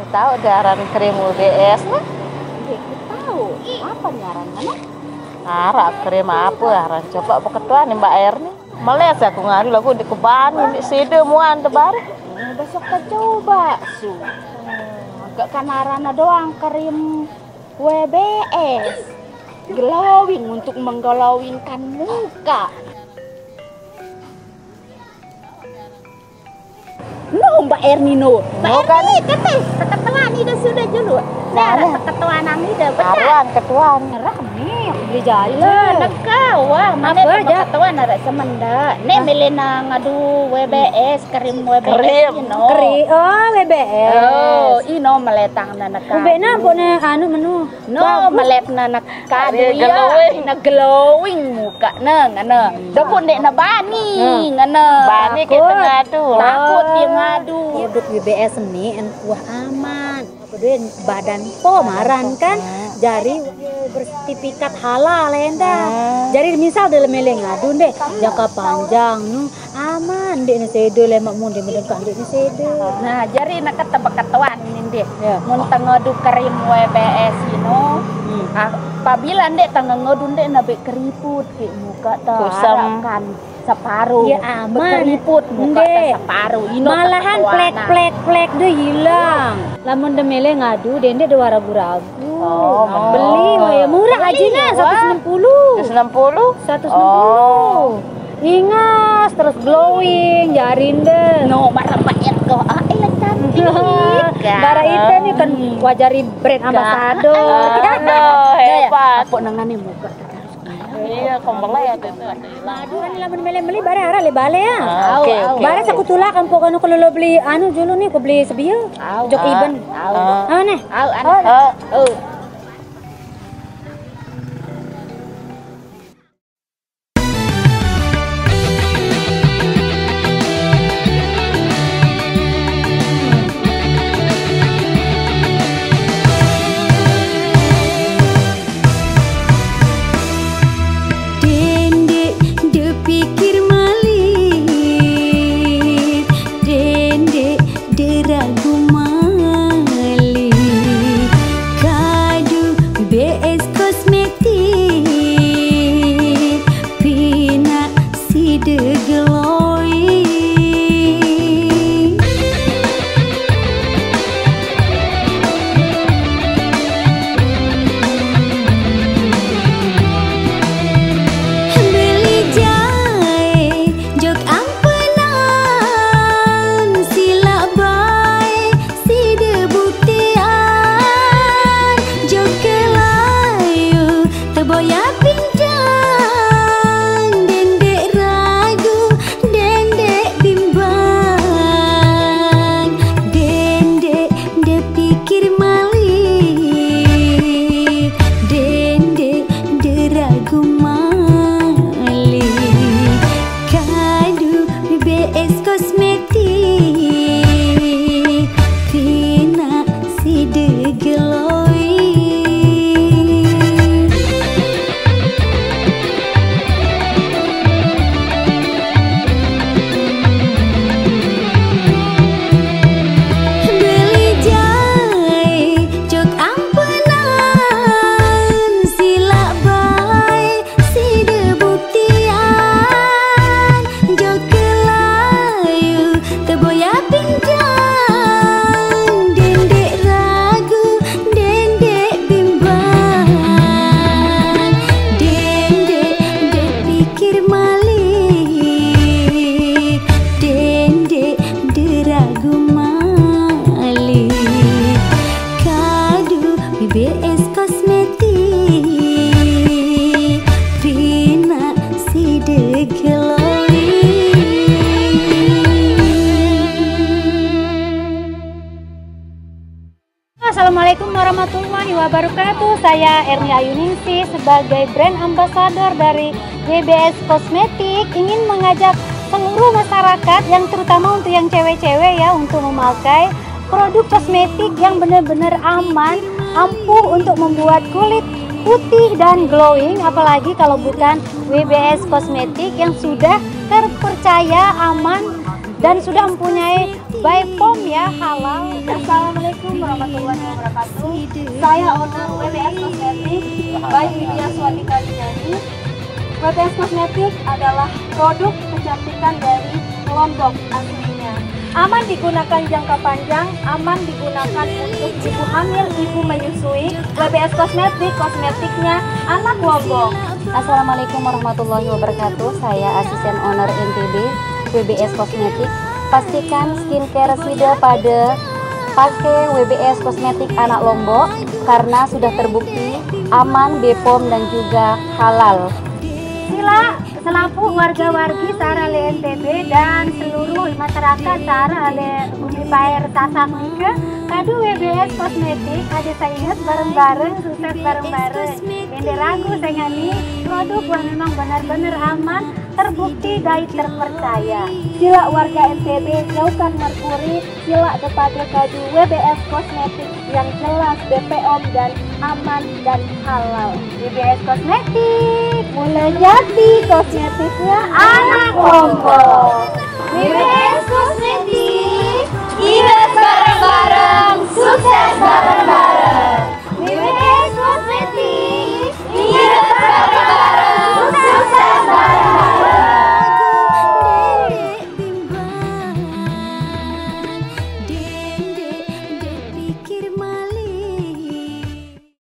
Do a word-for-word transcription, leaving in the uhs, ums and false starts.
Tahu deh aran krim W B S nih? Nggih, tahu. Apa nih arannya, Nak? Ara krim apa aran? Coba beketuan nih Mbak Erni. Males aku ngadu lagu di kebani, di sida muan tebar. Hmm, besok kita coba, Su. Hmm, agak kan arannya doang krim W B S. Glowing untuk mengglowingkan muka. No, Mbak Erni, no. Mbak Erni, kan? Teteh, ketetuan ida sudah dulu. Nah, ketetuan ang ida, betul. Aruan, ketuan. Rame, beli jalan. Neka, wah, mana apa aja? Ketetuan ada semenda. Nek milih nang ngadu W B S, krim W B S, krim. Ino. Krim, oh, W B S. Oh, ino meletang na neka. Ubek na, anu menu. No, melet na neka. Kadu ya, glowing. Na glowing muka na ngana. Dapun dek na bani ngana. Bani ke tengah tu. Takut dia ngadu. Produk W B S ni en kuah aman. Apa dia badan pom aran kan. Jari bersertifikat halal endah. Jari misal dalam meleng ngadu deh jangka panjang nu aman, dek ne sedo lemak mun dek medengkah dek ne sedo. Nah, jari nak kata beketuan ini deh. Ya. Mun tengah du krim W B S ino, hmm, ah, apabila dek tengah ngodu dek nabe keriput ke muka ta. Kusam. Kan separuh. Ya, aman. Keriput muka ta separuh. Ino malahan plek-plek-plek deh hilang. Lamun demele ngadu, dende de waragu-ragu. Oh, beli, wah, ya murah aja nah, seratus enam puluh. Seratus enam puluh. Seratus enam puluh. Ingas, terus glowing, jarin deh. No, marah banget kok. Ah, elah cantik. Bara ite nih kan wajari brand ambassador. Aduh, hebat. Apa nangane muka? Iya, kembali ya itu. Aduh, ini lamun mele-meli bare ara le bale ya. Ah, oke, oke. Bare sakutula kampung anu kalau lo beli anu dulu nih, aku beli sebia. Jok iben. Ah, nih. Au, anu. Oh. Dendek depikir malik, dendek deragu malik. Kadu B S Kosmetik, pina side glowing. Beli jai jok ampenan, silak bae side buktian. Jok kelayu teboya pinggan, dendek ragu, dendek bimbang, dendek depikir malik, dendek deragu malik. Kadu B S Kosmetik, pina side glowing. Beli jai jok ampenan, silak bae side buktian. Jok kelayu teboya pinggan, dendek ragu, dendek bimbang, dendek depikir malik, dendek deragu malik. Kadu B S Kosmetik, pina side glowing. Assalamualaikum warahmatullahi wabarakatuh. Saya Erni Ayuningsih sebagai brand ambassador dari W B S Kosmetik ingin mengajak seluruh masyarakat, yang terutama untuk yang cewek-cewek ya, untuk memakai produk kosmetik yang benar-benar aman, ampuh untuk membuat kulit putih dan glowing, apalagi kalau bukan W B S Kosmetik yang sudah terpercaya, aman, dan sudah mempunyai B P O M ya, halal. Assalamualaikum. Warahmatullahi wabarakatuh. Saya owner W B S Kosmetik, by Widya Swati Kalinyani. W B S Kosmetik adalah produk kecantikan dari Lombok aslinya. Aman digunakan jangka panjang, aman digunakan untuk ibu hamil, ibu menyusui. W B S Kosmetik, kosmetiknya anak Lombok. Assalamualaikum warahmatullahi wabarakatuh. Saya asisten owner N T B W B S Kosmetik. Pastikan skincare Sido pada pakai W B S Kosmetik anak Lombok karena sudah terbukti aman, B pom, dan juga halal. Sila selaku warga wargi Sara L N T B dan seluruh masyarakat Sara Ale Bumi Pair Sasak nike, kadu W B S Kosmetik ada sainget bareng-bareng, sukses bareng-bareng. Ende ragu sengani, produk wah memang benar-benar aman, terbukti dan terpercaya. Sila warga N T B jauhkan merkuri, sila kepada kadu W B S Kosmetik yang jelas B P O M dan aman dan halal. W B S Kosmetik, mula jati kosmetiknya anak Lombok. W B S